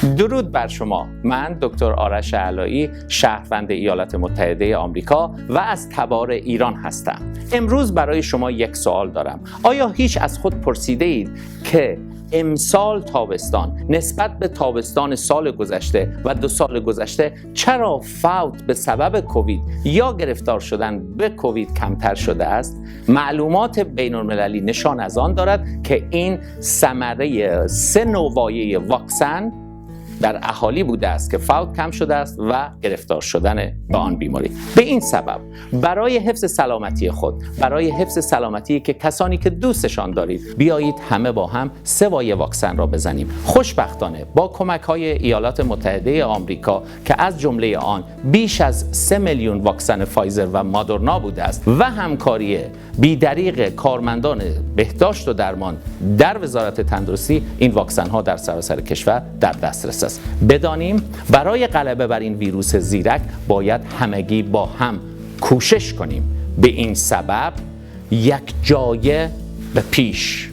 درود بر شما. من دکتر آرش علایی، شهروند ایالات متحده آمریکا و از تبار ایران هستم. امروز برای شما یک سوال دارم. آیا هیچ از خود پرسیده اید که امسال تابستان نسبت به تابستان سال گذشته و 2 سال گذشته چرا فوت به سبب کووید یا گرفتار شدن به کووید کمتر شده است؟ معلومات بین المللی نشان از آن دارد که این ثمره 3 نوع واکسن در اهالی بوده است که فوت کم شده است و گرفتار شدن به آن بیماری. به این سبب برای حفظ سلامتی خود، برای حفظ سلامتی که کسانی که دوستشان دارید، بیایید همه با هم 3 وای واکسن را بزنیم. خوشبختانه با کمک‌های ایالات متحده آمریکا که از جمله آن بیش از 3 میلیون واکسن فایزر و مادرنا بوده است و همکاری بی‌دریغ کارمندان بهداشت و درمان در وزارت تندرستی، این واکسن‌ها در سراسر کشور در دسترس است. بدانیم برای غلبه بر این ویروس زیرک باید همگی با هم کوشش کنیم. به این سبب یک جایه به پیش.